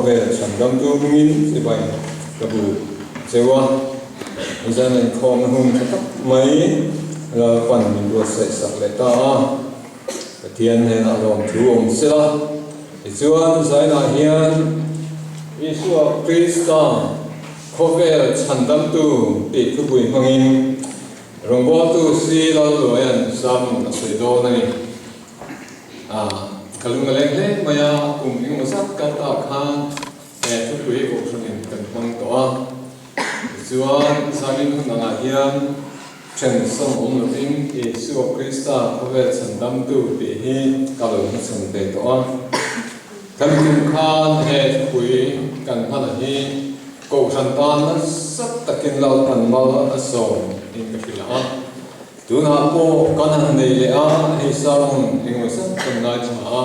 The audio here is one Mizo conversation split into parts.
Khawvel Chhandamtu hmingin chibai ka bu cheu a, zan inkhawmna hun tha tak mai Lalpan min buatsaih sak leh ta a, Pathian hnenah lawmthu awm sela. Tichuan zainah hian Isua Krista Khawvel Chhandamtu tih thupui hmangin rawngbawltu Si Lalluaia'n sermon a sawi dawn a ni. Ka lung a leng hle mai a, kum engemaw zat kal ta khan he thupui kohhranin kan hmang tawh a. Tichuan zanin hun angah hian then sawm awm lovin Isua Krista khawvel chhandamtu tih hi ka lo hmachhawn ve tawh a. Kan tum khan he thupui kan hman a hi kohhran tan nasa takin Lalpan mal a sawm in ka hrilh a. Tunah pawh kan han nei leh a, hei sermon engemaw zat kan ngaithla a,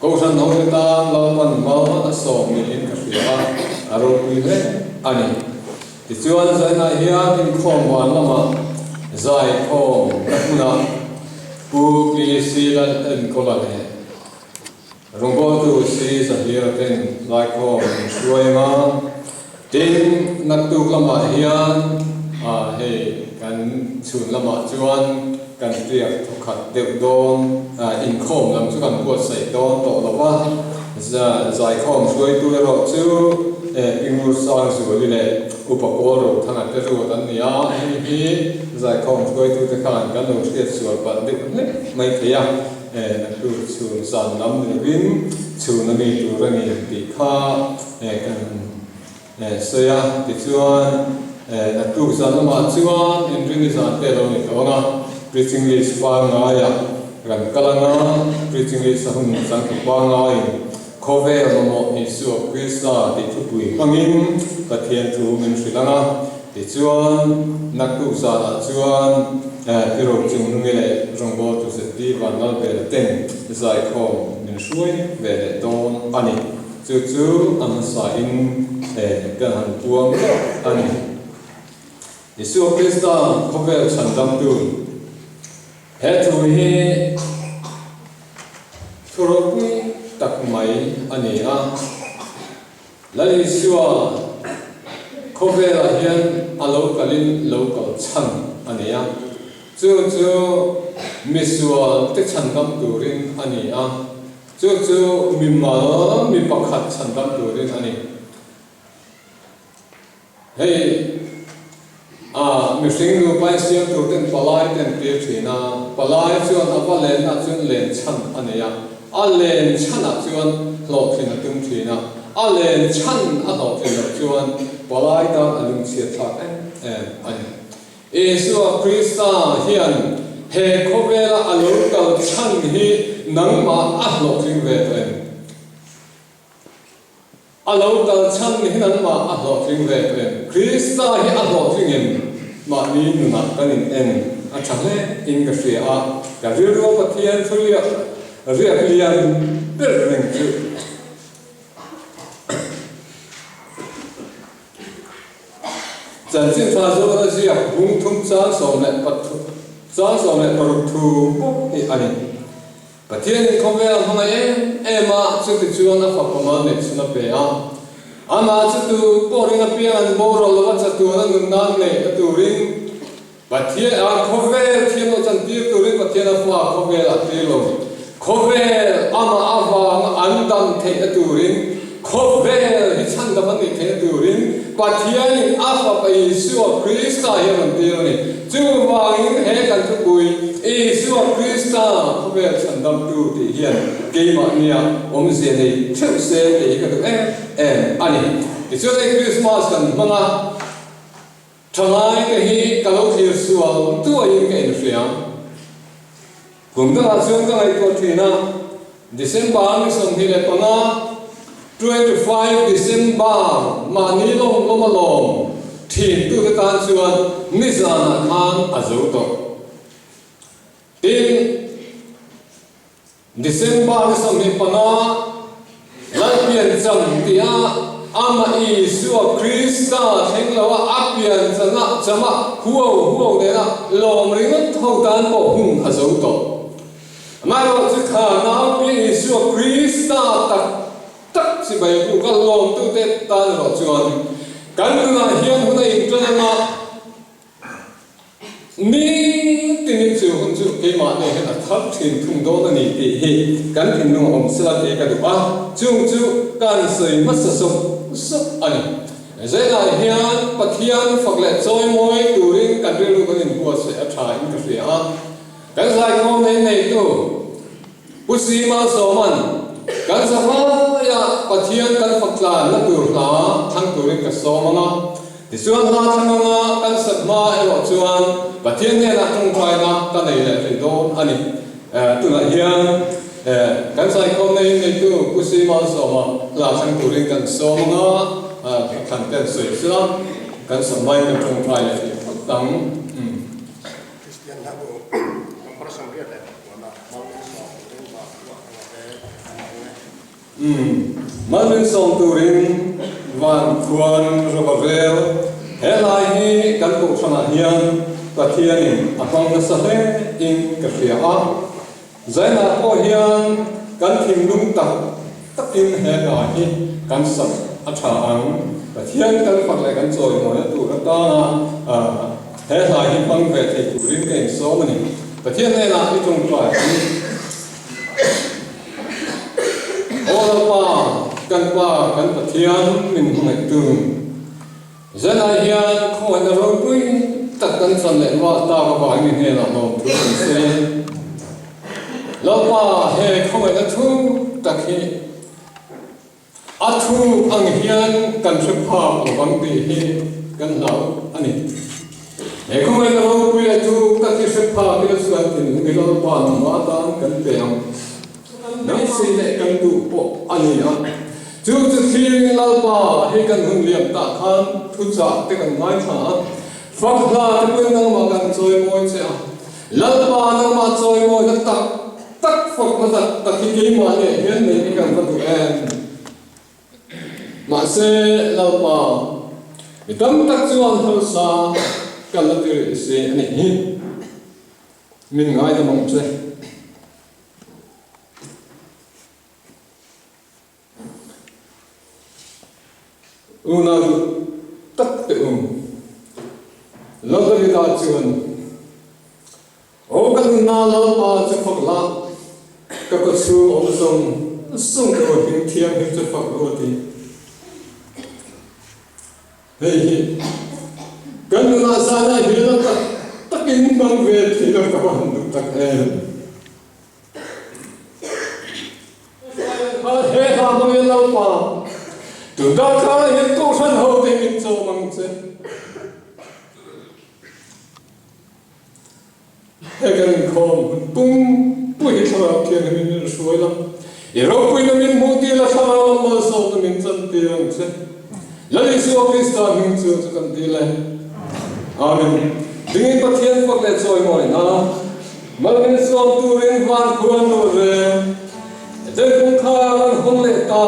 Kohhran hote tan Lalpan mal a sawm niin ka hria a, a ropui hle a ni. Tichuan zainah hian inkhawm van lamah zaikhawm na hmunah Pu PC Lalenkawla leh Rawngbawltu Si Zahira ten laikhawm an hruai ang a, tin naktuk lamah hian hei kan chhun lamah chuan kan riak thawkhat deuh dawn, inkhawm lam chu kan buatsaih dawn tawh lo va, zaikhawm hruaitu erawh chu Pi Ngur Sangzuali leh Upa Kawl Rothanga te ruat an ni a, hei hi zaikhawm hruaitute khan kan lo hriat sual palh deuh hlek mai thei a. Naktuk chhun zan lam ni lovin chhun a mi tur a ni tih kha kan sawi a. Tichuan naktuk zan lamah chuan inrini zan te a lo ni tawh ang a, preaching list pangaiah kan kal ang a, preaching list a hun changtu pangaiin Khawvel mamawh Isua Krista tih thupui hmangin Pathian thu min hrilh ang a. Tichuan, naktuk zanah chuan Pi Rochungnungi leh rawngbawltu ZD Vanlalbela ten zaikhawm min hruai ve leh dawn a ni. Chu chu a hmasain kan han puang deuh a ni. Isua Krista khawvel chhandamtu he thu hi thu ropui tak mai a ni a. Lal Isua khawvelah hian a lo kalin lo kal chhan a nei a, chu chu misual te chhandam turin a ni a, chu chu mimal mi pakhat chhandam turin a ni. Hei a mihring nupa in siam tur ten palai ten tir thin a, palai chuan a va lenna chuan len chhan a nei a, a len chhanah chuan hlawhtlin a tum thin a, a len chhan a hlawhtlin loh chuan palai tan a lungchhiat thlak em em a ni. Isua Krista hian he khawvela a lo kal chhan hi nangmah a hlawhtling ve tawh em? A lo kal chhan hi nangmah a hlawhtling ve tawh em? Krista hi a hlawhtling em? Mahni nunah kan in en a tha hle in ka hria a, ka rilrua Pathian thu liak riak lian ber reng chu. Chanchin tha zawna ziak bung thum chang 16 thu bawk hi a ni. Pathianin khawvel a hmangaih em em a, chutichuan a fapa mal neih chhun a pe a. Amah chu tu pawh ring apiang an boral lova chatuan a nun nan neih a turin Pathian a khawvel thiam lo chantir turin Pathian a fa khawvel a tir lo. Khawvel amah avanga an dam theih a turin khawvel hi chhandam an nih theih a turin Pathianin a fapa Isua Krista hi a rawn tir a ni. Chuvangin he kan thupui Isua Krista khawvel chhandamtu tih hian keimahnia awmzia nei theuh se tih hi ka duh em em a ni. Tichuan hei Krismas kan hmang a, thalai te hi ka lo thlir sual duaiin ka inhria. Kum dangah chuan ka ngaihtuah thin a, December ni 25, 25 December, mahni lawm lawm a lawm thin tute tan chuan nizanah khan a zo tawh. Tin, December ni 25, Lalpiancham tia amah Isua Krista thleng lo a, a pianchana chama huau huau nena lawm ringawt ho tan pawh hun a zo tawh. Amaherawhchu kha naupiang Isua Krista tak. tak chibai buk a lawmtute tan erawh chuan kan nunah hian hun a intan anga Ni tinin chu hun chu keimah nen hian a thar thin thung dawn a ni tih hi kan thinlung a awm sela tih ka duh a, chung chu kan sawi hmasa sawp sawp a ni. Zailah hian Pathian fak leh chawimawi turin kan rilru kan inbuatsaih a tha in ka hria a, kan zaikhawm nei neitu Pu Sima Sawman kan zavaia Pathian kan fak tlanna tur hla thlang turin ka sawm ang a. Tichuan hla thlang anga kan sat hma erawh chuan Pathian hnenah tawngtaina ka nei leh rih dawn a ni. Tunah hian kan zaikhawmna in neitu Pu Sima Sawma hla thlang turin kan sawm ang a, thlan ten sawi sela kan sat hmain kan tawngtai leh rih phawt ang. Kristian hla bu number 88 mal min sawm turin va khuah ka ngah e, an ang e. Umm, mal min sawm turin van khuan rawva rel. He lai hi kan kohhranah hian Pathianin a hmang nasa hle in ka hria a. Zainah pawh hian kan thinlung tak takin he hla hi kan sak a tha ang. Pathian kan fak leh kan chawimawina tur atana he hla hi hmang ve thei turin ka insawm a ni. Pathian hnenah i tawngtai ang. Aw Lalpa, kan Pa, kan Pathian min hmangaihtu. Zanah hian khawngaihna ropui tak kan chan leh ruah tak avangin i hnenah lawmthu kan sawi. Lalpa, he khawngaihna thu tak hi a thu ang hian kan hre phak lo vang tih hi kan hlau a ni. He khawngaihna ropui leh thu tak hi hre phak ila chuan thinlung i Lalpa nangmah atan kan pe ang. Beisei leh kan duh pawh a ni a. Chu chu thlirin Lalpa hei kan hun liam tah khan thuchah te kan ngaithla a, fak hla te pawhin nangmah kan chawimawi che a. Lalpa nangmah chawimawina tak tak fakna tak tak hi keimah leh hian nei hi kan va duh em? Mahse Lalpa mi tam tak chuan harsa kan la ti rih si a nih hi. Min ngaidam ang che. Unau duh tak teh u. Lalrida chuan, Aw ka nunna Lalpa chu fak la, ka kawchhung awm zawng zawng te aw hming thianghlim chu fak rawh a ti. Hei hi kan nunah zanah hian a tak takin hmang ve thei lo ka va han duh tak em. He hla hmangin Lalpa, tun darkar hian Kohhran hote min chawm ang che. He kan inkhawm hun pum pui hi Thlarau Thianghlim in min hruai la, i ropuina min hmuh tir la, Thlarau lam malsawmna min chan tir ang che. Lal Isua Krista hming chu chu kan dil e. Amen. Dingin Pathian fak leh chawimawi hna. Mal min sawm turin van khuan lut ve. Eden kawngkhar an hawng leh ta.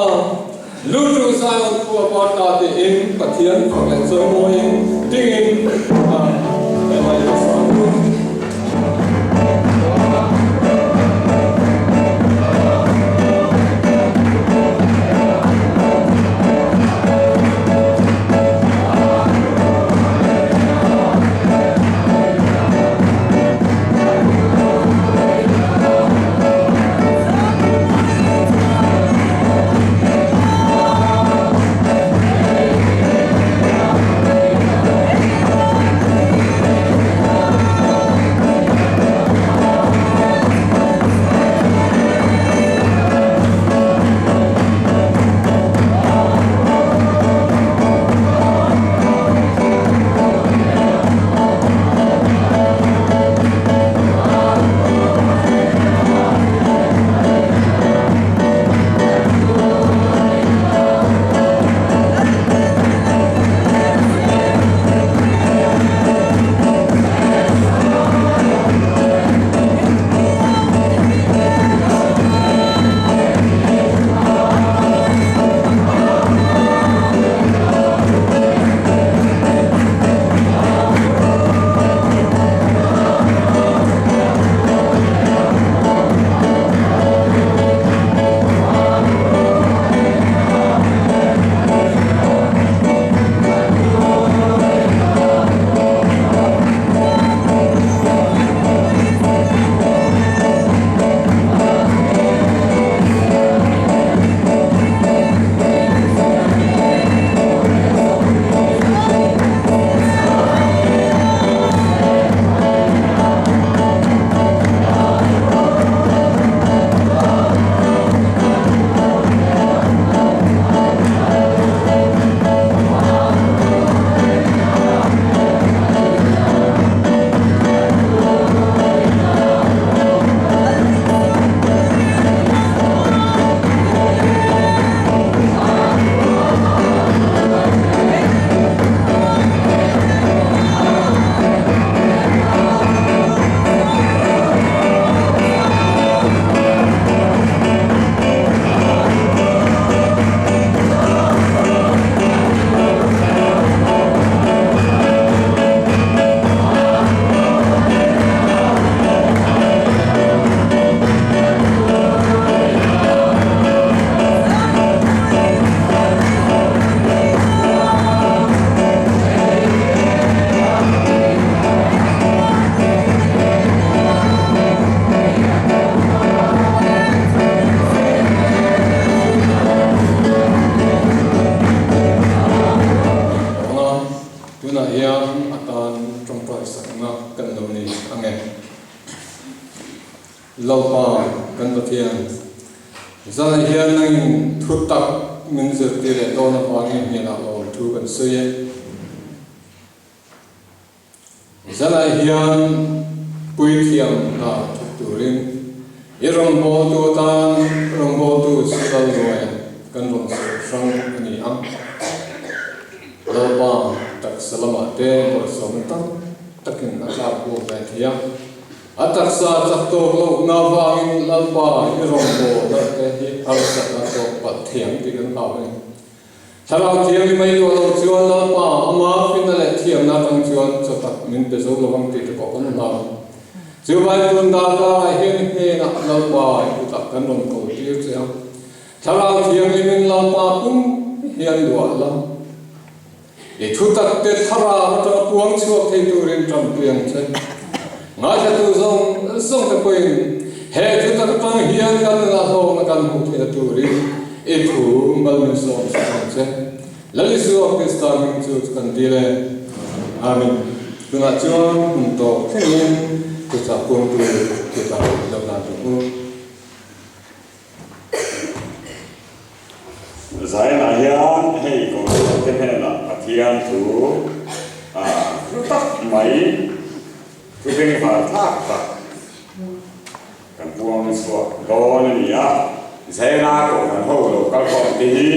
Lut ru Zion khua par ta tiin Pathian fak leh chawimawiin dingin he lai ka sa ang. Lalpa kan Pathian, zanah hian nangin thu tak min zirtir leh dawn avangin hnenah lawmthu kan sawi e. Zanah hian puithiam hna thawk turin i rawngbawltu atan rawngbawltu Lalluaia kan rawn sawi hrang a ni ang. Lalpa taksa lamah te bawlhsawmna tam takin a tlak buak ve thei a. A taksa chak tawk lohna vangin Lalpa i rawngbawlna te hi harsatna tawk palh thei ang tih kan hlau a ni. Thlarau thiam i mai duah lo chuan Lalpa ama finna leh thiamna atang chuan chaw tak min pe zo lo ang tih te pawh kan hlau. Chu vai tun darkarah hian i hnenah Lalpa i kutah kan rawn ko tir che a. Thlarau Thianghlimin Lalpa pum hian luah la, i thutak te thlarau atanga puang chhuak thei turin tanpui ang che. Ngaithlatu zawng zawng te pawhin he thutak atang hian kan nunah hlawkna kan hmuh theihna turin i thu mal min sawm sak ang che. Lal Isua Krista hming chu chu kan dil e. Amen. Tunah chuan hun tawk thlengin thuchah puangtu thuchah lo lan rawh u. Zainah hian hei Kohhran te hnenah Pathian thu hlu tak mai, thu bengvar thlak tak kan puang chhuak dawn a ni a. Zaina Kohhran ho lo kal khawm te hi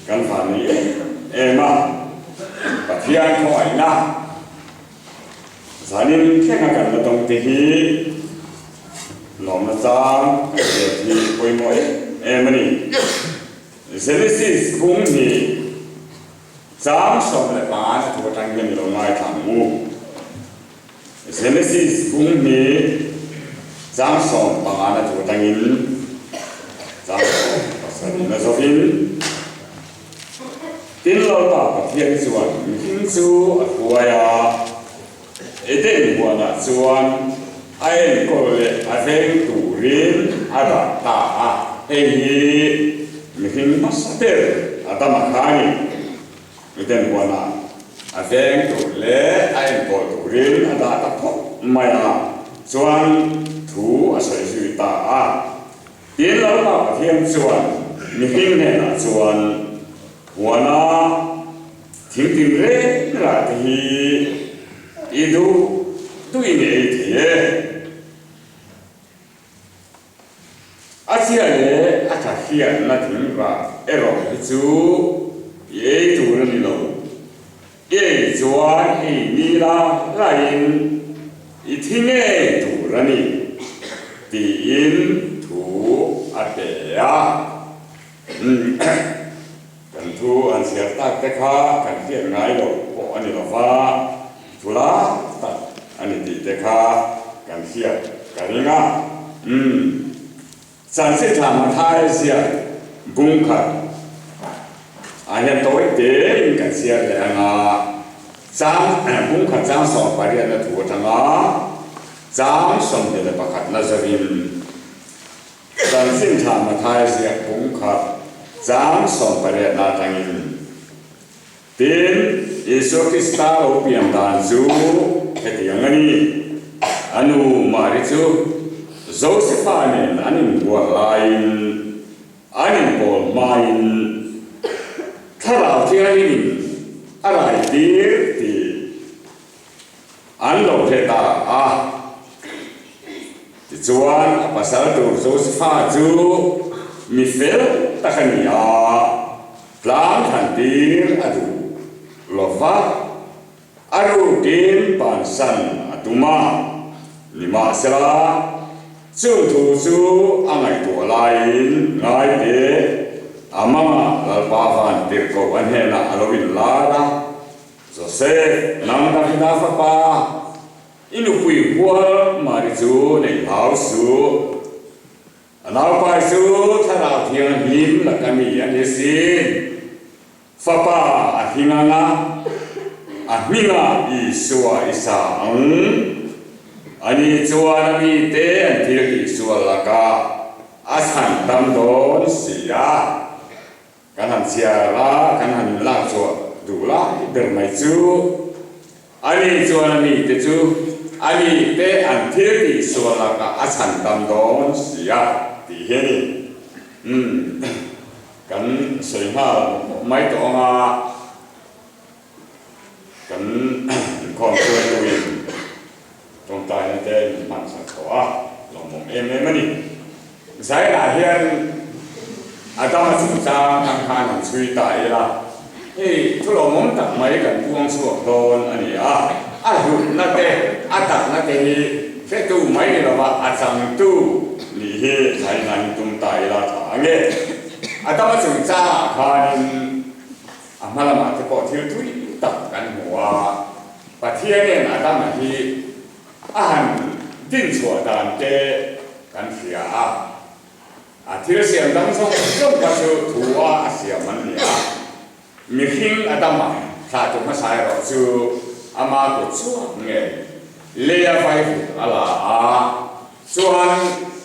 kan van nei em em a, Pathian khawngaihna Zanin thlenga kan la dawng te hi lawmna chang kan hriat hi pawimawh em em a ni. Genesis bung hi chang 15 a thu atang hian i lo ngaithla ang u. Genesis bung hi chang 15 a thu atangin chang 17 na zawhin Tin, Lalpa Pathian chuan mihring chu a hruai a, Eden huanah chuan a enkawl leh a veng turin a dah ta a. Hei hi mihring hmasa ber Adama kha a ni. Eden huanah a veng tur leh a enkawl turin a dah ta phawt mai a, chuan thu a sawi zui ta a. Tin, Lalpa Pathian chuan mihring hnenah chuan, Huana thing tinreng rah te hi i duh duhin i ei thei e. A chhia leh a tha hriatna thing rah erawh hi chu i ei tur a ni lo. I ei chuan ei ni la laiin i thi ngei tur a ni, tiin thu a pe a. Kan thu an chhiar tak te kha kan hriat ngai loh pawh a ni lo va, thu lai tak a ni tih te kha kan hriat ka ring a. Chanchin tha Mathai ziak bung khat ah hian tawi tein kan chhiar leh ang a, chang bung khat chang 18 na thu atanga chang 21 na zavin Chanchin tha Mathai ziak bung khat chang 18 na atangin Tin, Isua Krista lo pian dan chu hetiang a ni, A nu Mari chu Josefa nen an inbual laiin, an inpawl hmain Thlarau Thianghlimin a raitir tih an lo hre ta a. Tichuan, a pasal tur Josefa chu mi fel tak a ni a. Tlang thlan tir a duh lo va, a rukin bansan a tum a. Nimahsela, chung thu chu a ngaihtuah laiin ngaite a mangah Lalpa van tirhkoh a hnenah a lo inlar a, Joseph, nang Davida fapa, i nupui hual Mari chu nei hlau suh. A naupai chu Thlarau Thianghlim laka mi a ni si. Fapa a hling ang a, a hmingah Isua i sa ang. Ani chuan a mite an thil tihsual lakah a chhan tam dawn si a. Kan han chhiar a, kan han lak chhuah duh lai ber mai chu. Ani chuan a mite chu. a mi te an thil tih sual lakah a chhan dam dawn si a tih hi a ni. Umm kan sawi nghal mai tawh ang a, kan inkhawm hruaituin tawngtaina te min hman sak tawh a, lawmawm em em a ni. Zainah hian Adama chungchang ang khan han chhui ta ila, hei thu lawmawm tak mai kan puang chhuak dawn a ni a, a hlutna te, a takna te hi hretu mai ni lova a changtu nih hi Zainah hi tum ta ila tha ange. Adama chungchangah khanin a hma lamah te pawh thil tui tak kan hmu a, Pathianin Adama hi A han dinchhuah dan te kan hria a, a thil siam dang zawng zawng kha chu thu a a siam an ni a, mihring a dam a, thlahtu hmasa erawh chu ama kut chhuak ngei leia vaivut a la a, chuan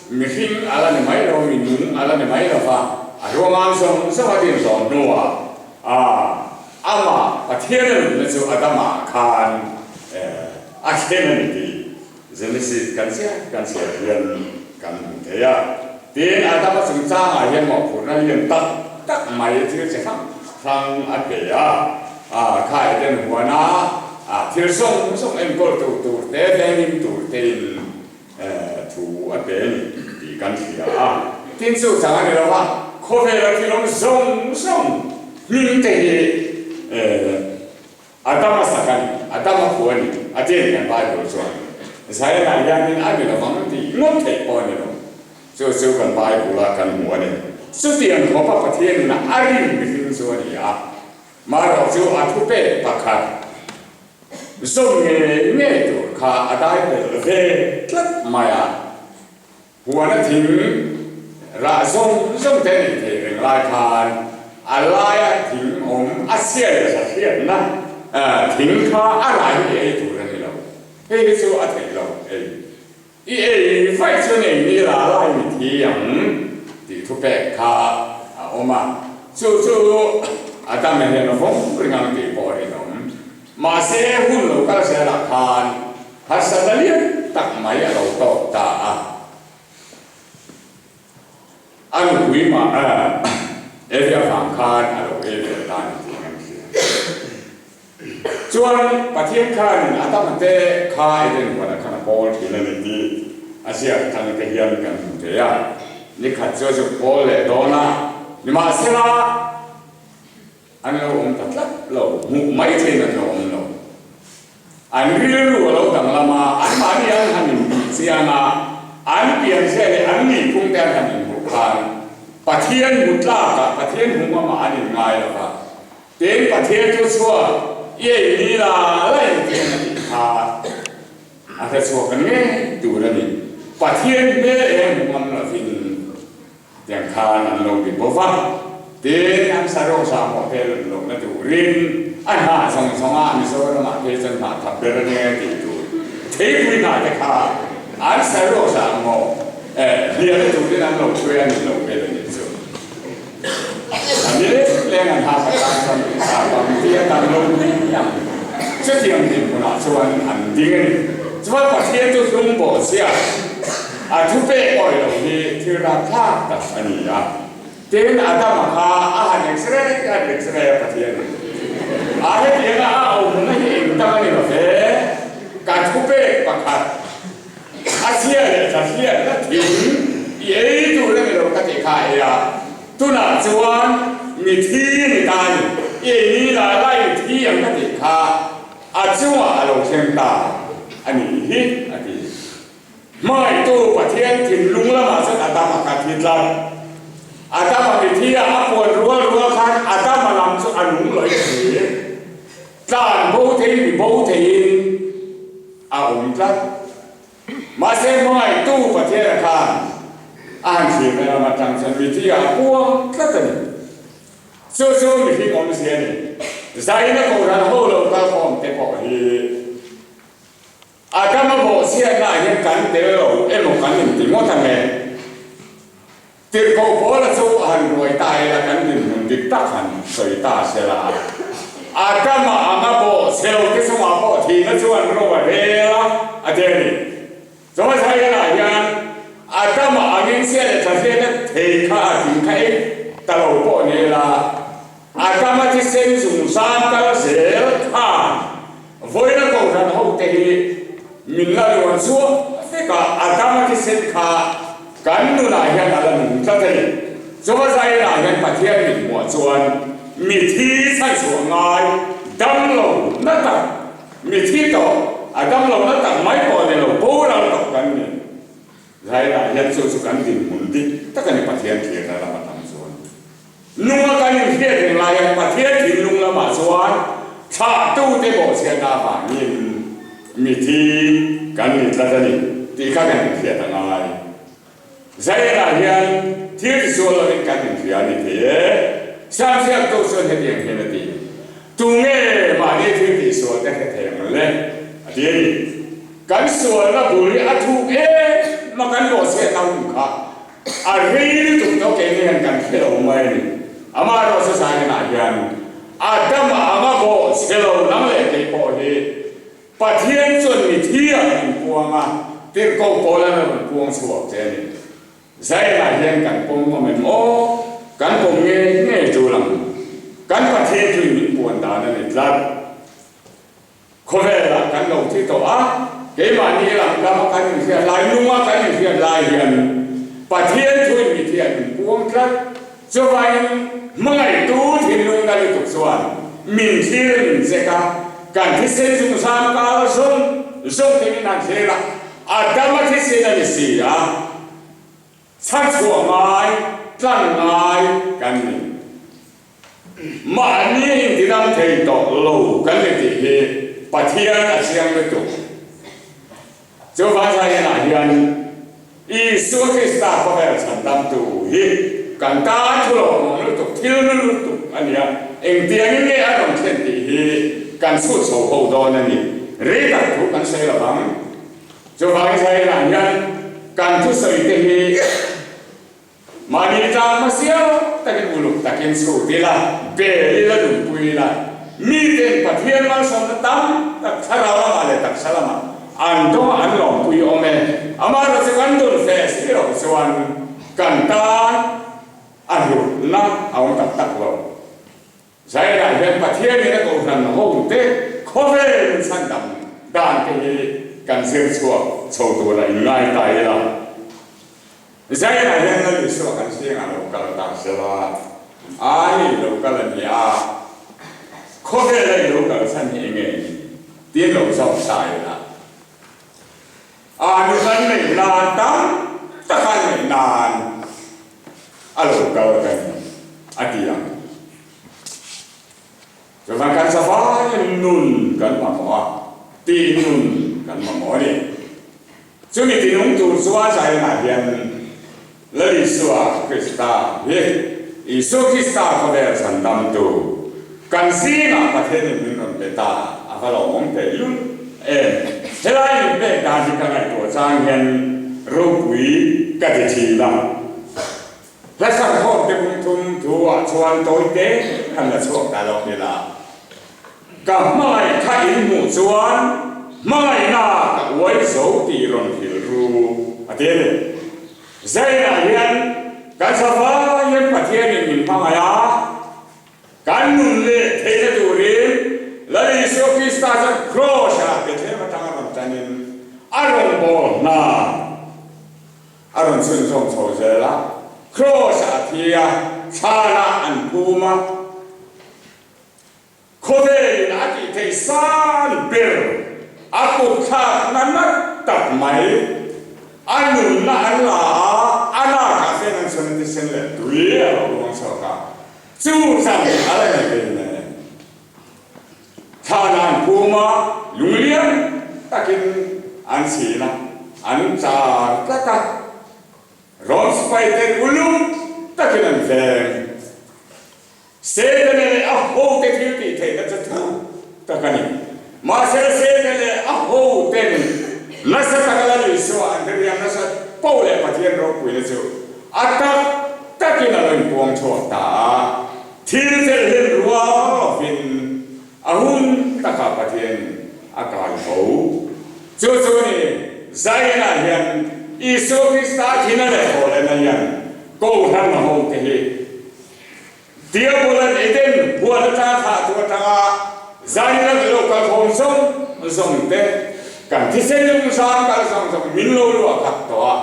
mihring a la ni mai lo, mi nung a la ni mai lo va, a ruangam zawng zawng a din zawh hnuah a amah Pathian a nunna chu a damah khan A thlen a ni tih Genesis kan chiah kan chhiar hian kan hmu thei a. Tin, Adama chungchangah hian mawhphurhna lian tak tak mai thil chi hrang hrang a pe a. Kha Eden huana thil zawng zawng enkawltu tur te, vengim tur tein thu a pe a ni tih kan hria a. Tin, chu chang a ni lo va, khawvela thil awm zawng zawng hming te hi A dam a sak a ni, a dam a phu a ni, a ti a ni kan Bible chuan. Israel-ah hianin a ni lovang tih ngawt theih pawh a ni lo. Chu chu kan Bible-a kan hmu a ni. Chutiang khawpa Pathianin a rin mihring chu a ni a, marawh chu a thupek pakhat zawm ngei ngei tur kha a dai pelh ve tlat mai a. Huana thing rah zawng zawng te nei thei reng lai khan a laia thing awm a chhia leh tha hriatna thing kha a rah hi i ei tur a ni lo. Hei hi chu a theih lo ei. I ei vaih chuan ei ni la lai mi thi ang tih thupek kha a awm a. Chu chu a dam hian a vawng ring ang tih pawh a rinawm. Mahse hun lo kal zelah khan Harsatna lian tak mai a lo tawk ta a, a nupui mah Evi avang khan a lo ei ve ta ni tih kan hria. Chuan Pathian khanin Adama te kha Eden huanah khan a pawl thin a ni tih a ziak atang te hian kan hmu thei a. Ni khat chu a zuk pawl leh dawn a, nimahsela An lo awm ta tlat lo, hmuh mai theiin an lo awm lo. An rilru a lo danglam a, anmahni an han inbih chiang a, an pianzia leh an nihphung te an han inhmuh khan Pathian hmu tlakah, Pathian hmu ngamah an inngai lo va. Tin, Pathian chu chhuak i ei ni la la engtin a tih kha a hre chhuak ngei tur a ni. Pathian hmel eng hmu ngam lovin Tiang khan an lo ti bawk a, tin an saruak zahmawh te lut lohna turin a hnah zawng zawng a Mizoramah phei chuan hnah thap ber a nia tih tur theipui hnah te kha an saruak zahmawh hliahna turin an lo hruai a ni lo vel a nih chu. A ni leng leng an hak atan chuan hnah bang ti a tam lo hle ang. Chutiang dinhmunah chuan an ding a ni. Chuan Pathian chu hlung bawh chiah. A thupek awih loh hi thil rapthlak tak a ni a. Tin, Adama kha a han x-ray a han x-ray a Pathian in a hetianga a awmna hi eng tak a ni lo ve, ka thupek pakhat a chhia leh tha hriatna thing i ei tur a ni lo ka tih kha a ei a, tunah chuan mi thi ni ta a ni, i ei ni la lai mi thi ang ka tih kha a chungah a lo thleng ta a nih hi a ti. Hmangaihtu Pathian thinlung lamah chuan Adama kha thi tlat. Adama mithi a a puan rual rual khan Adama lam chu a nung lawih si. Tlan bo theiin mi bo theiin a awm tlat. Mahse hmangaihtu Pathiana khan a han thlirna lam atang chuan mithi ah a puang tlat a ni. Chu chu mihring awmzia a ni. Zaina kohhran ho lo kalkhawm te pawh hi Adama bawhchhiatnaah hian kan tel lo emaw kan inti ngawt ang e. Tirhkoh Paula chu a han ruai ta ila kan dinhmun dik tak han sawi ta se la. Adama anga bawhchhe lo te chungah pawh thihna chuan ro a rel a, a a ti a ni. Chawhmeh Zaiah hian Adama angin chhia leh tha hriatna thei kha a thing kha ei ta lo pawh ni ila, Adama thisen zungzam kal zel khan vawiina kohhran hote hi min la luan chhuak vek a, Adama thisen kha kan nunah hian a la nung tlat a ni. Chawhmeh Zaiah hian Pathian mit hmuah chuan mithi chhanchhuah ngai damlo na tak Mithi tawh, a damlohna tak mai pawh ni lo, boral tawh kan ni. Zailah hian chu chu kan dinhmun dik tak a ni Pathian thirna lama tam chuan. Nunga kan inhriat reng lai hian Pathian thinlung lamah chuan thlahtute bawhchhiatna avangin mithi kan ni tlat a ni tih kha kan inhriat a ngai. Zailah hian thil tisual lovin kan inhria a ni thei e. Samsiaktu chuan hetiang hian a ti, Tunge mahni thil tihsual te hre thei ang le? a ti a ni. Kan sualna bul hi a thuk em a, kan bawhchhiatna hun kha a rei lutuk tawh keini hian kan hre lo mai a ni. Amaherawhchu Zairinah hian Adama anga bawhchhe lo nang leh kei pawh hi Pathian chuan mithi ah min puang a, tirhkoh pawl an rawn puang chhuak che a ni. Zailah hian kan pawm ngawm em aw? Kan pawm nge nge tul ang? Kan Pathian chu in min puan dan a ni tlat. Khawvelah kan lo thi tawh a, keimahni lam lama kan inhriat lai, nunga kan inhriat lai hian Pathian chu in mithi ah min puang tlat. Chuvangin hmangaihtu thinlung na lutuk chuan min thlir min chek a, kan thisen zungzam kar zawng zawng te min han thlir a, Adama thisen a ni si a, chhanchhuah ngai, tlan ngai kan ni. Mahni intidam thei tawh lo kan ni tih hi Pathian a chiang lutuk. Chuvang zainah hian Isua Krista khawvel chhandamtu hi kan tan thu lawmawm lutuk, thil nu lutuk a ni a, engtiangin nge a rawn thlen tih hi kan chhut chho ho dawn a ni. Rei tak thu kan sawi lo vang. Chuvang zainah hian kan thusawi te hi Mahni tlang hmasiau takin uluk takin chhut ila, bel ila, nunpui ila, miten Pathian malsawmna tam tak thlarau lamah leh taksa lamah an dawng a, an lawmpui awm e. Amaherawhchu chu kan dun fe si loh chuan kan tan a hlutna a awm tak tak lo. Zailah hian Pathianin a kohhran hote khawvel min chhandam dan te hi kan zir chhuak chho tura inngai ta ila. Zailah hian Lal Isua kan zingah lo kal ta sela, Ai lo kal a ni a, khawvela i lo kal chhan hi enge ni? Tiin lo zawk ta ila. A nu kan neih nan tam tak a neih nan a lo kal ka ni a ti ang. Chuvan kan zavaiin nun kan mamawh a, tih nun kan mamawh a ni. Chumi tinung tur chuan Zion-ah hian Lal Isua Krista hi Isua Krista khawvel chhandamtu kan zingah Pathianin min rawn pe ta a va lawmawm teh lul em. Helai min pek dan hi ka ngaihtuah chang hian ropui ka ti thin a. Hla sarhawm te bung thum thu ah chuan tawi te han la chhuak ta lo ila. Ka hmangaih kha in hmuh chuan hmangaihna ka uai zo tih rawn hrilh ru a ti a ni. Zainah hian kan zavaiin Pathianin min hmangaih a, kan nun leh theihna turin Lal Isua Krista chuan Kraws-ah Bethlehem atanga rawn tanin a rawngbâwl hna a rawn chhunzawm chho zel a, Kraws-ah a thi a, thlanah an phum a. Khawvelin a tih theih san ber a kut thlakna nat tak mai, a nunna an la a, a lakah hian an chhun a thisen leh tui a lo luang chhuak a, chu chang a la ni ve nen. Thlan an phum a, lunglian takin an chhin a, an char tlat a, Rom sipai ten uluk takin an veng. Setana leh a hote thil tih theihna chu thu tak a ni. Mahse, Setana leh a hoten nasa taka Lal Isua an hriam nasa poh leh Pathian ropuina chu a tak takin a lo inpuang chhuak ta a. Thil chelhlen rual lovin a hun takah Pathianin a kai ho. Chu chu ni, Zainah hian Isua Krista thina leh thawhlehna hian Kohhran hote hi Diabolan Eden huan atanga thlahtu atanga Zainah lo kal khawm zawng zawng te, kan thisen lung zam kal zawng zawng min lo luah khat tawh a,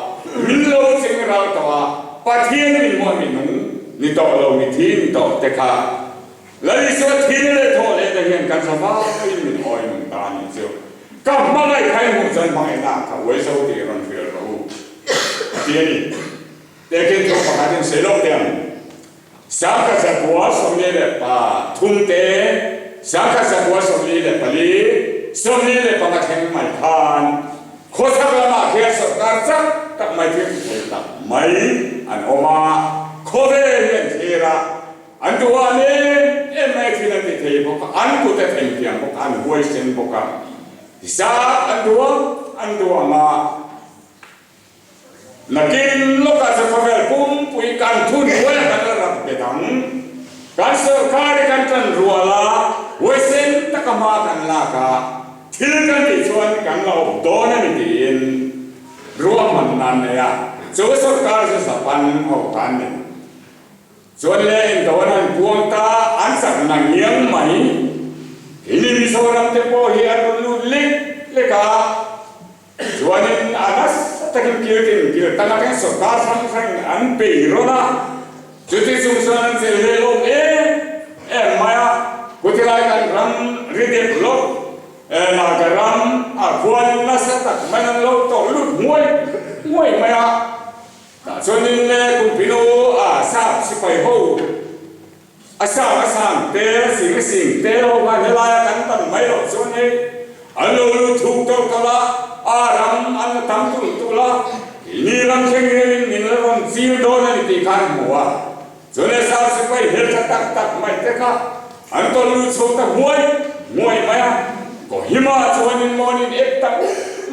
min lo ching ral tawh a, Pathian min hmuah minung ni tawh lo, mithi ni tawh te kha Lal Isua thil leh thawh lehna hian kan za vaiin min awi nung ta a nih chu. Ka hmangaih kha i hmuh chuan hmangaihna ah ka uai zo tih rawn hrial rawh u a ti a ni. Tehkhin thu pakhat in sawi loh teh ang. Sangkhat zakua 43 te, sangkhat zakua 44, 45 thleng mai khan khawchhak lamah khian sawrkar chak tak mai thil ti thei tak mai an awm a, khawvel hi an thlir a, An duh a em em mai thil an ti thei bawk a, an kut a thleng thiam bawk a, an huaisen bawk a. Zat an duh a, an duh ang a. Nakin lawkah chu khawvel pumpui kan thun huai a kan la rak bet ang. Kan sawrkar hi kan tan rual a, huaisen taka hma kan lak a, thil kan tih chuan kan la awp dawn a ni tiin ruahmanna an nei a. Chu sawrkar chu Japan ho kha an ni. Chuan le engto an han puang ta, an chak na ngiang mai. Keini Mizoram te pawh hi an rawn lut lek lek a, chuanin a nasa takin kir tin kir tang atangin sawrkar hrang hrangin an bei rawn a, chuti chung chuan an chelh leh lawm em em mai a, kutilai kan ram ri dep lawk Naga ram ah khuan nasa tak mai an lo tawrh lut nguai nguai mai a. Tah chuanin le Kumpinu a sap sipai ho a sap a sang te a sing a sing te ho khan helaia kan tam mai loh chuan hei an lo lut thuk tawlh tawlh a, a ram an la tam tulh tulh a, keini ram thleng hianin min la rawn chil dawn a ni tih kha an hmu a. Chuan le sap sipai hmeltha tak tak mai te kha an tawlh lut chho ta huai huai mai a, Kohima chuanin mawnin ep tak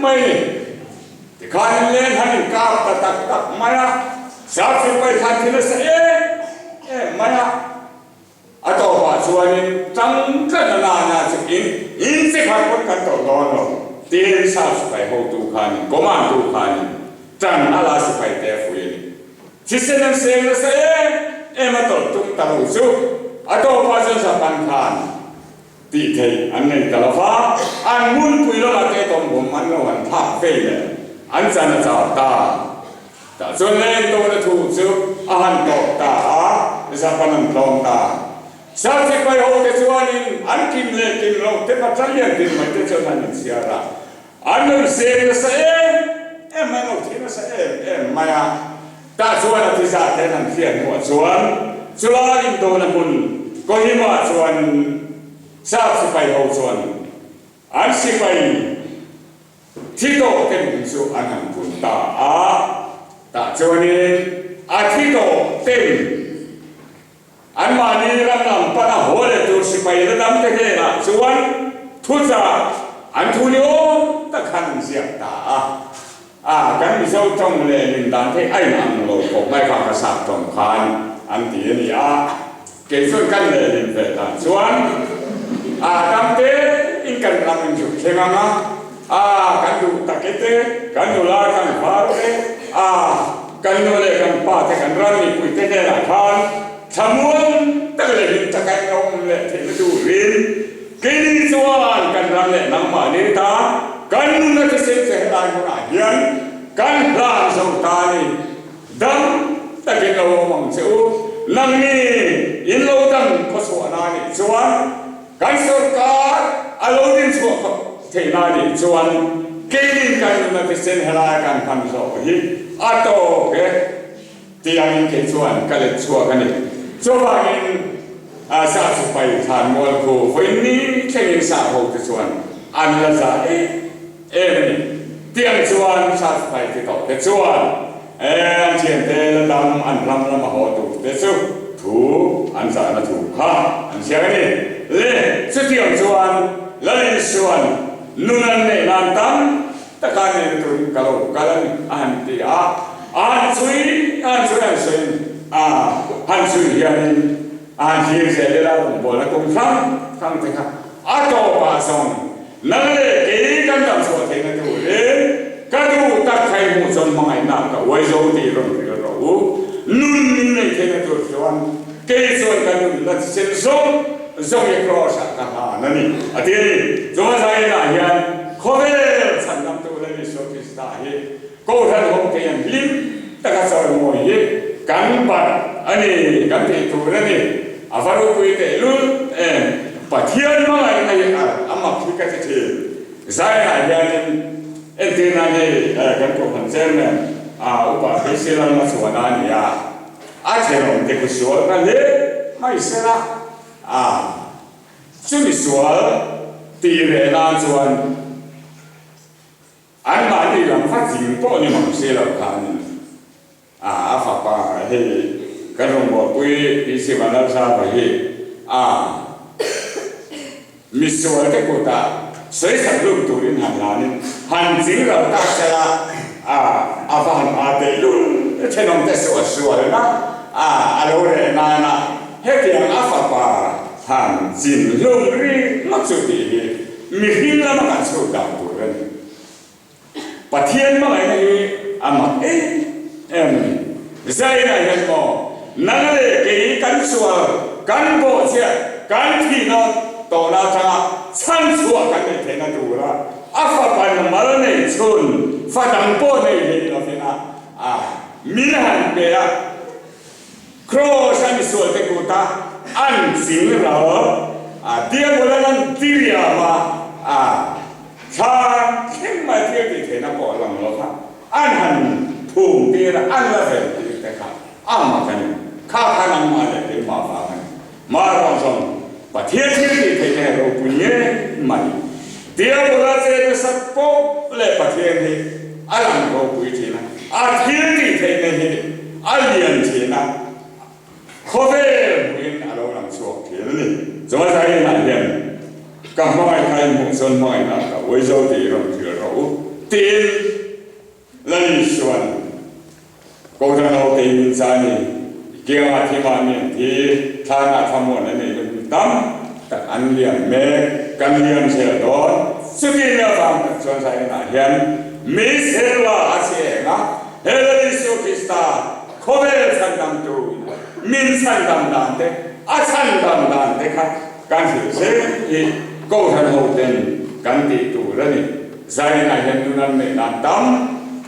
mai a ni. Tikhan in len han in kap ta tak tak mai a, Sap sipai khan thil a sa em em mai a, a tawpah chuanin tang tlat a nana chu in in chi khat pawn kan tawrh dawn lo tiin Sap sipai hotu khanin command tu khanin tan a la sipai te a fuih a ni. Thisen an seng nasa em em a tawrh tum ta lo chu a tawpah chuan Japan khan Tih theih an nei ta lo va, an hmunpui lamah te tawngvawm an lo han thlak vei leh an chan a chau ta. Tah chuan leng tawna thu chu a han tawp ta a, Japan an tlawm ta. Sap sipai ho te chuanin an kim leh kim loh te battalion din mai te chuan an inchhiar a, an rawn seng nasa em em mai, an lo thi nasa em em mai a. Tah chuan a thi zat ten an hriat hnuah chuan chulai indona hmun Kohima chuan Sap sipai ho chuan an sipai thi tawh te hmun chu an han pun ta a. Tah chuanin a thi tawh ten anmahni ram lam pana haw leh tur sipai la dam te hnenah chuan thuchah an thu ni awm tak khan an ziak ta a. A, kan Mizo tawng leh rin dan thei a inang lo khawp mai kha ka sap tawng khan an ti a ni a, kei chuan kan lehlin ve dan chuan a tam te in kan ram in zuk thleng ang a, a kan duh tak e te, kan nula kan var te, a kan nu leh kan pa te kan ram mipui te hnenah khan thlamuan tak leh hlim taka in awm leh theihna turin Keini chuan kan ram leh nangmahni tan kan nuna thisen che helai hmunah hian kan hlan zo ta a ni. Dam takin lo awm ang che u. Nangni in lo dam khawchhuahna a nih chuan kan sawrkar a lo dinchhuah khawp theihna a nih chuan keinin kan nuna thisen helai kan hman zawh hi a tawk e. Tih angin kei chuan ka let chhuak a ni. Chuvangin sa sipai thlan mual khu vawiin ni thlengin sa ho te chuan an la za em em a ni. Tih ang chuan sa sipai ti tawh te chuan an thiante la dam an ram lama haw tur te chu thu an zahna thu kha an ziak a ni. Le chutiang chuan Lal Isua'n nun an neih nan tam taka neihna turin ka lo kal a ni a han ti a. An chhui an chhui an sawi a, han chhui hianin a han thlir zel ila rawngbawlna kum hrang hrang te kha a tawpah zawng Nang leh kei kan dam chhuah theihna turin ka duh tak thai hmuh chuan hmangaihna ka uai zo tih rawn hrilh rawh u. Nun min neih theihna tur chuan kei chuan ka nunna thisen zawng zawng hi Kraws ah ka hlan a ni, a ti a ni. Chunga zainah hian khawvel chhandamtu Lal Isua Krista hi Kohhran ho te hian hlim taka chawimawi hi kan bat a ni, kan tih tur a ni. A va ropui tehlul em! Pathian hmangaihna hi a mak hi ka ti thin. Zainah hianin entir nan hei kan Kohhran Chairman Upa Hmeichhe Lalna chuan a ni a, a thenawm te khu sual ka hle mai sela a, chumi sual tih reh nan chuan Anmahni lam kha tling pawh ni mang si lo khanin a a fapa hei kan rawngbawlpui PC Vanlalsava hi a misual te kutah sawisak hlum turin han lanin han ching lo tak sela a a va han a tehlul thenawm te suah sualna a a lo reh nana hetiang a fapa han chin hlum ringawt chu tih hi Mihring lama kan chhut dan tur a ni. Pathian hmangaihna hi a mak em em a ni. Zainah hian maw, nang leh kei kan sual, kan bawhchhiat, kan thihna tawhna atanga chhanchhuah kan neih theihna tura a fapa mal nei chhun, fa dang pawh nei hlei lovin a min han pe a. Kraws a misualte kuta an ching ral a, Diabolan an diriam a, a thlan thleng mai thil tih theihna pawh a lang lo kha an han phum tir a, an la ven tir te kha a mak a ni. Kha kha nangmah leh keimah vang a ni. Mahrawh zawng Pathian thil tih theihna hi ropui nge mai. Diabola che nasat pawh leh Pathian hi a lang ropui thin a, a thil tih theihna hi a lian thin a, khawvel hmuhin a lo lang chhuak thin a ni. Chunga zainah hian ka hmangaih kha in hmuh chuan hmangaihna ka uai zo tih rawn hrilh rawh u tiin Lali chuan Kohhran ho kei min cha ni, kiangah thimah mi an thi, thlanah thlamuan a nei hun tam tak an liam mek, kan liam zel dawn. Chuti nia vang tak chuan Zainah hian mi serla a che eng a, he Lal Isu Krista khawvel chhandamtu min chhandam dan te, a chhandam dan te kha kan hrilh zel hi Kohhran ho ten kan tih tur a ni. Zainah hian nun an neih nan tam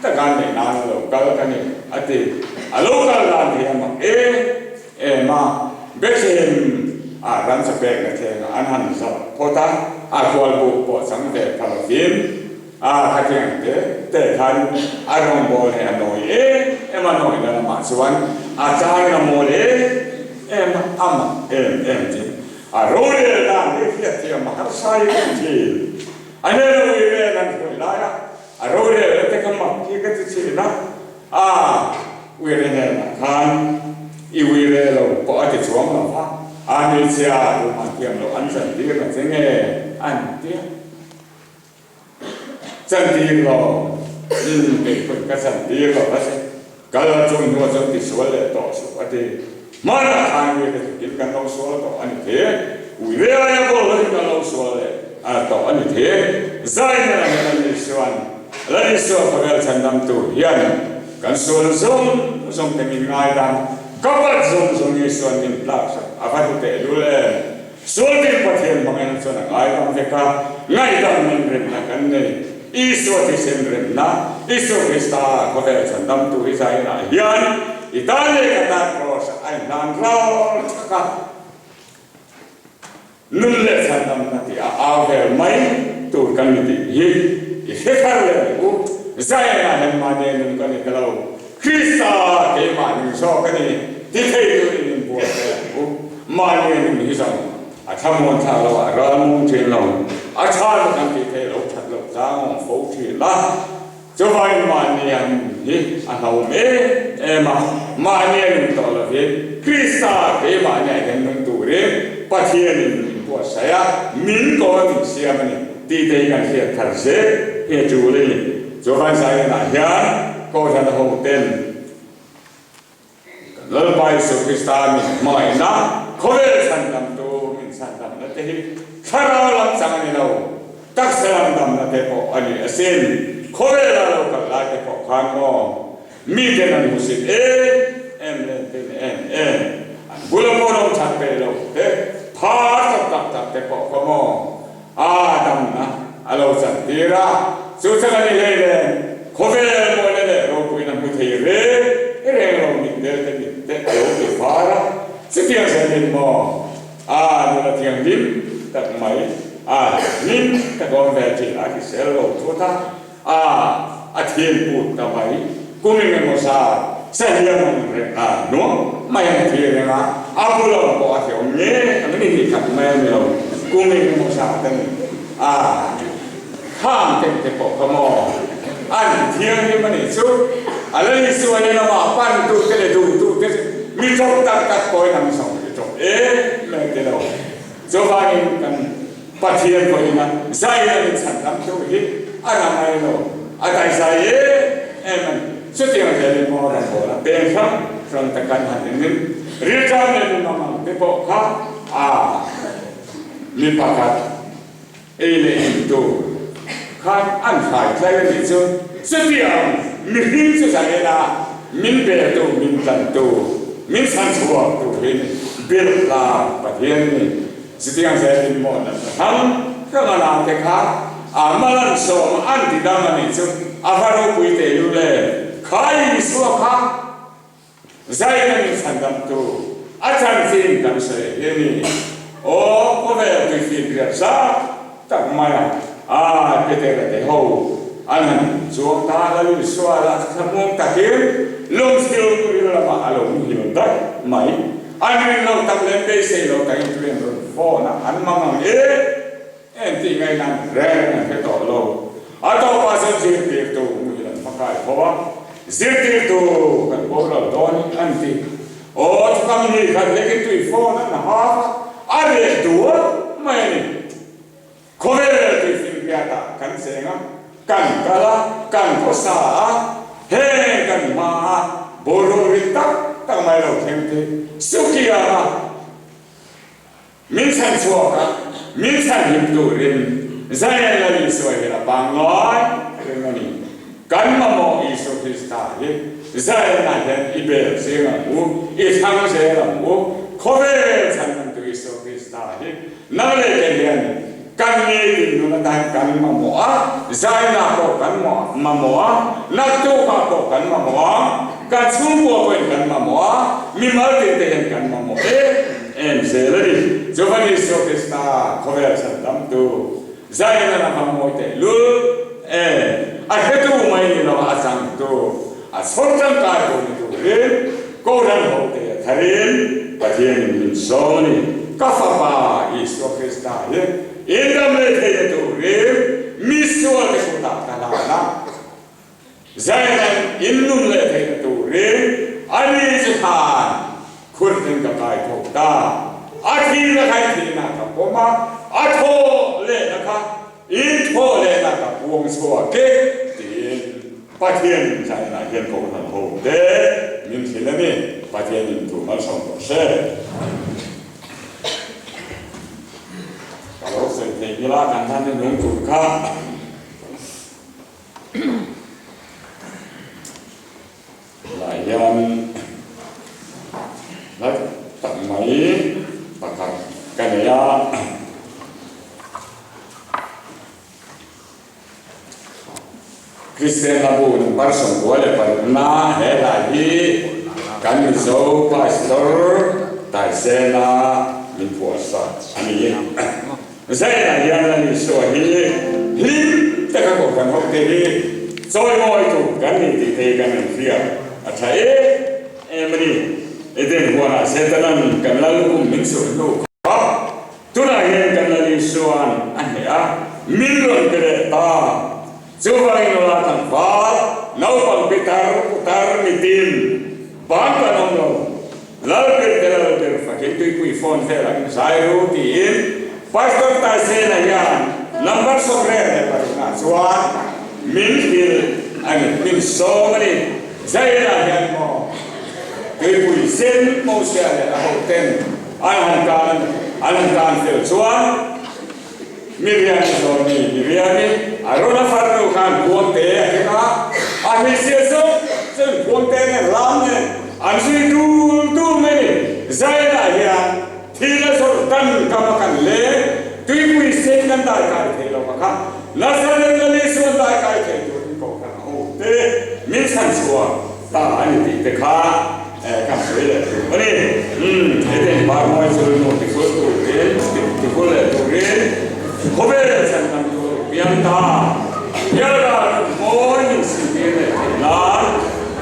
tak an neih nan a lo kal ka ni a ti. A lo kal dan hi a mak em em a, Bethlehem ah ram chapekna thleng an han zawh phawt a, a khualbuk pawh chang ve pha lovin a khatiang te te khan a rawngbâwl hi a nawi em em a, nawina lamah chuan a changin a mawl em em a, a mak em em thin. A rorel dan hi hriatthiam a harsa em em thin. A hnena ui vel an hruai lai a, a rorelna te kha mak hi ka ti thin a, a uire hnenah khan i uire lo pawh a ti chuang lo va, a hmeichhia duhman thiam loh an chantir na che nge an ti a, chantir lo, umm keipawhin ka chantir lo va che. Kal a chung hnuah chuan tisual leh tawh suh a ti. Hmanah khan ui te tukin kan lo sual tawh a ni the. Ui ve aia bawlhhlawh in kan lo sual leh tawh a ni the. Zaina lam hian Lal Isua'n, Lal Isua khawvel chhandamtu hian kan sual zawng zawng te min ngaidam, ka bat zawng zawng Isua'n min tlaksak a va hlu tehlul em. Sual dil Pathian hmangin chuan a ngaidam vek a, ngaihdam nan remna kan nei. Isua thisen remna, Isua Krista khawvel chhandamtu hi zainah hian i tan leh ka tan Kraws a inhlan ral thak a, nun leh chhandamna tih a au vel mai tur kan ni tih hi i hre thar leh ang u. Zainah hian mahni nun ka ni ta lo, Krista keimah ning zawk a ni ti thei turin inbual vel ang u. Mahni nun hi zawng a thlamuan thlak lo, a ralmung thin lo, a tha lo kan tih theih lo, that loh tlang awm fo thin a. Chuvangin mahni a nun hi a hlauhawm em em a, mahni a nun tawh lovin Krista keimahni ah hian nung turin Pathianin min buatsaih a, min kawl min siam a ni tih te hi kan hriat thar zel hi a tul a ni. Chuvang Zion-ah hian Kohhran hoten Kan Lalpa Isua Krista min hmangaihna, khawvel chhandamtu min chhandamna te hi thlarau lam chang a ni lo. Taksa lam damna te pawh a ni asin. Khawvela lo kal lai te pawh khan maw miten an hmusit em em leh tin em em an bula pawn awm that peih lo te phar chawp tak tak te pawh kha maw a damna a lo chan tir a. Chu chang a ni hlei nen khawvel mawina leh ropuina hmu thei reng reng lo mitdel te mit te a lo ti far a. Chutiang zelin maw A nula thianghlim tak mai a hlim tak awm ve thin a hrisel lo thut a, a a thin put ta mai. Kum eng emaw zat sahiam ang reng a nuam mai ang thi reng a, a bul awm pawh a hreawm nge ang ni ni khat mai a ni lo. Kum eng emaw zat a ni a, khang teng te pawh kha maw an ti thianghlim a nih chu. A la Isua hian amah pantute leh duhtute chu mi tawp tak tak pawhin an zawng. I tawp em em ti lo. Chuvangin kan Pathian pawhin a zai a min chhan lam thu hi a ra ngai lo. A daihzai em em a ni. Chutiang zelin maw ram bawl a peng hrang hrang ta kan han engin rilṭam leh nunam ang te pawh kha a mi pakhat ei leh in tur khan an hlai tlai a nih chu. Chutiang mihring chu zalen a min beltu, min tlantu, min chhanchhuak turin bilh lar Pathian ni. Chutiang zelin maw natna hrang hrang a late kha a mal an sawm an ti dam a nih chu a va ropui tehlul e. Khai Isua kha Zaina min chhandamtu a chanchin kan sawi hi a ni. Aw, khawvel tuifin riat zat tak mai a, a Petera te ho an han chuang ta Lal Isua lah chu thlamuang takin lungchhir ril lamah a lo muhil daih mai. An rin lo tak leh beisei lo takin tui an rawn fawn a, an mang ang em em tih ngaihna reng an hre tawh lo. A tawpah chuan zirtirtu muhil an hmakai tho a, Zirtirtu kan boral dawn an ti. Aw chukam ni khan lekin tui phone an ha a, a reh dual mai a ni. Khawvel tui finriatah kan cheng a, kan kal a, kan khawsa a, heng kan hma a boruak rit tak tak mai lo thleng thei sukiang a. Min chhan chhuak a, min chhan him turin Zion Lal Isua hi a pangngai reng a ni. Kan mamawh Isua Krista hi Zion-ah hian i bel zing ang u, i thlang zel ang u. Khawvel chhan hmantu Isua Krista hi nang leh kei hian kan nitin nun atan kan mamawh a, Zion-ah pawh kan mamawh a, naktukah pawh kan mamawh a, kan chhungkua pawhin kan mamawh a, mimal tinte hian kan mamawh em. Em zel a ni. Chuvan Isua Krista khawvel chhandamtu Zion a va mawi teh lul em! A hretu mai ni lo a changtu, a chhawr tangkai pawh ni turin Kohhran hote a tharin Pathianin min sawm a ni. Ka fapa Isua Krista hi in dam leh theihna turin mi sualte kutah ka hlan a. Zion in nun leh theihna turin a ni chu khan khurtin ka kai tho ta. A thihna kha i thihna ka pawm a, a thaw lehna kha in thaw lehna ka puang chhuak e tiin Pathian Zion-ah hian Kohhran ho te min hrilh a ni. Pathian in thu malsawm tawh se. Ka lo sawi thei ila kan hlan hi nung tur kha. Tunah hian hla tak mai pakhat ka nei a. Kristian hla bu number 26 he hla hi kan Mizo Pastor Taisena min phuahsak a ni. Zainah hian Lal Isua hi hlim taka Kohhran hote hi chawimawi tur kan ni tih te hi kan han hriat a tha em em a ni. Eden huanah Setanan kan Lal lukhum min suh hnu kha tunah hian kan Lal Isua'n a hneh a, min rawn pe leh ta. Chuvangin nula tlangval, naupang pitar, putar, mitin, ban kan awm lo. Lalber te Lalber fakin tuipui phone vel an zai ru tiin Pastor Taisena hian number 26 ah chuan min hrilh a ni, min sawm a ni. Zaina hian maw tuipui sen Mosia leh a hoten an han tan an han tan fel chuan. Miriami zawhni Miriami Arona farnu khan khuangte a keng a, a hmeichhia zawng chuan khuangte nen lam nen an zui dul dul mai ni. Zion-ah hian thil a zawrh dan kam a kan leng, tuipui sen kan dai kai thei lo a kha Nazareth Lali chuan dai kai thei turin kohhran a awm te min chhan chhuak ta a ni tih te kha kan sawi leh tur a ni. Umm, hetiang parmawi chu nu tihul turin, tihul leh turin khawvel chhan kan tur piang ta. Hialral nun mawi min sintir leh theih nan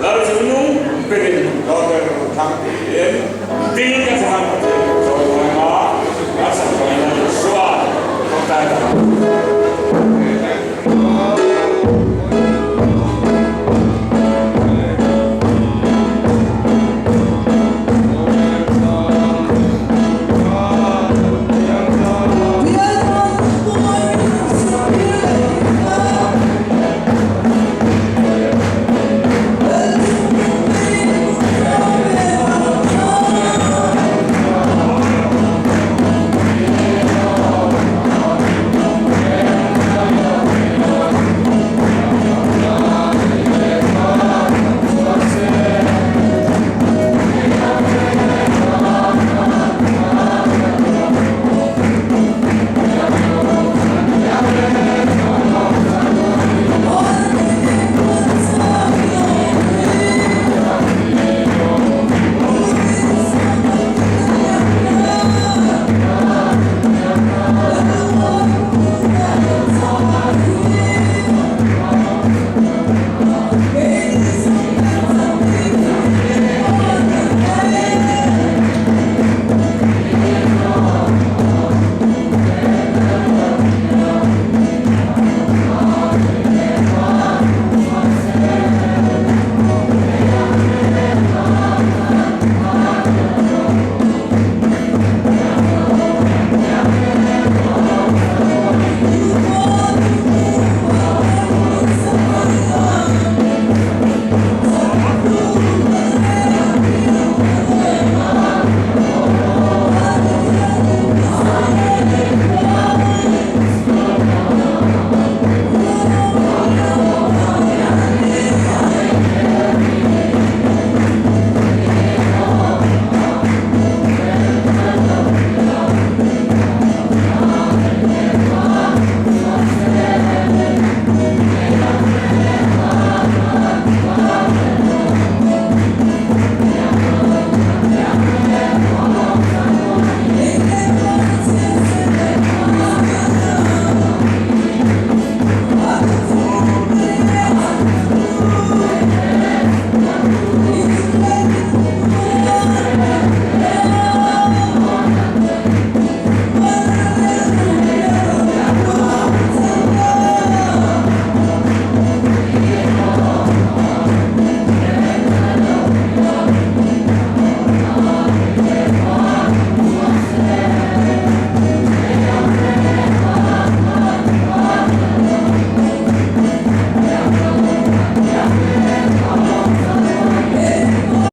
Lal chu nung berin hun dawr ber thlang tiin ding ka chhan Pathian tur chawi mawi ma a chhan chuan Lal Isua kawngtai tak.